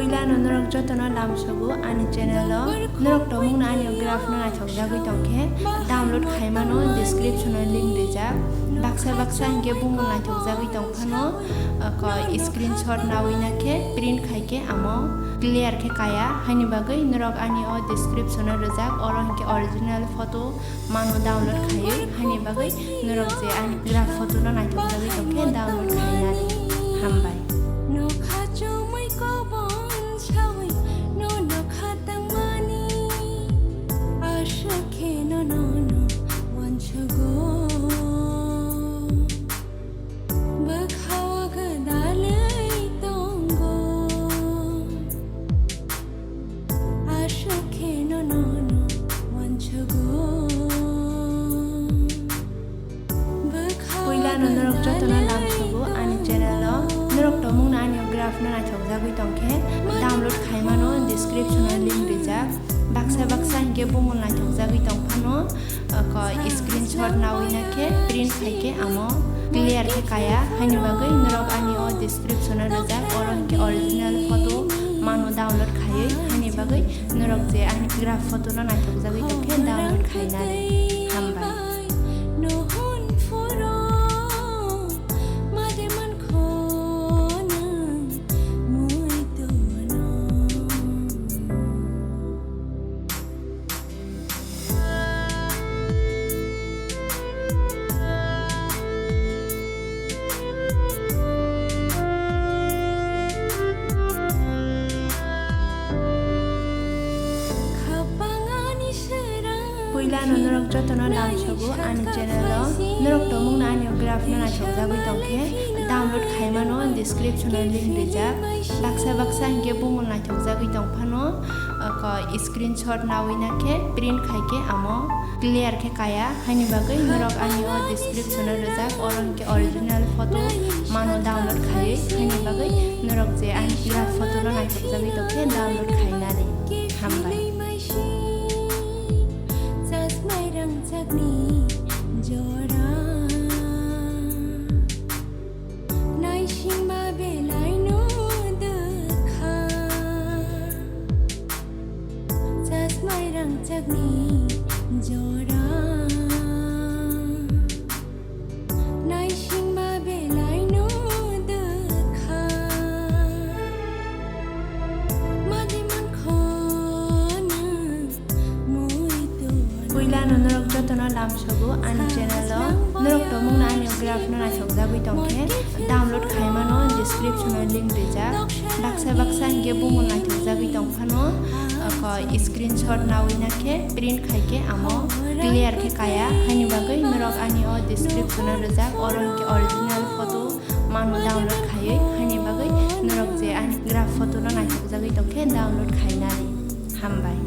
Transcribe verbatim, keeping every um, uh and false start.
Puilano norok jotono lamsogo ani channel o. Norok tongmungno ani graph no naithokjagwi tongkhe download khaimano, description o link rijak. Baksa baksa hinkhe bumung naithokjagwi tongphano, oko screenshot nawi nakhe print khaikhe amo clear khe kaya, haini bagwi norok ani o description o rijak, oro hinkhe original photo mano download khaiwi, haini bagwi norok je ani graph photo no naithokjagwi tongkhe download khainani. Hambai. Nokha chumui kobon sawi no nokha tangmani, aswk khe no nono wansugo. Bwkhao gwdalwi tongo. Aswk khe no nono wansugo. Puilano norok jotono lamsogo ani channel o. Norok tongmungno ani graph no naithokjagwi tongkhe download khaimano, description o link rijak. Baksa baksa hinkhe bumung naithokjagwi tongphano, oko screenshot nawi nakhe print khaikhe amo clear khe kaya, haini bagwi norok ani o description o rijak, oro hinkhe original photo mano download khaiwi, haini bagwi norok je ani graph photo no naithokjagwi tongkhe download khainani. Hambai. Puilano norok jotono lamsogo ani channel o. Norok tongmungno ani graph no naithokjagwi tongkhe download khaimano, description o link rijak. Baksa baksa hinkhe bumung naithokjagwi tongphano, oko screenshot nawi nakhe print khaikhe amo clear khe kaya, haini bagwi norok ani o description o rijak, oro hinkhe original photo mano download khaiwi, haini bagwi norok je ani graph photo no naithokjagwi tongkhe download khainani. Hambai. Chasmai rangchakni jora. Naisingma belai no dwkha. Chasmai rangchakni jora. Naisingma belai no dwkha. Madi mankho nwng. Puilano norok jotono lamsogo ani channel o. Norok tongmungno ani graph no naithokjagwi tongkhe download khaimano, description o link rijak. Baksa baksa hinkhe bumung naithokjagwi tongphano, oko screenshot nawi nakhe print khaikhe amo clear khe kaya, haini bagwi norok ani o description o rijak, oro hinkhe original photo mano download khaiwi, haini bagwi norok je ani graph photo no naithokjagwi tongkhe download khainani. Hambai.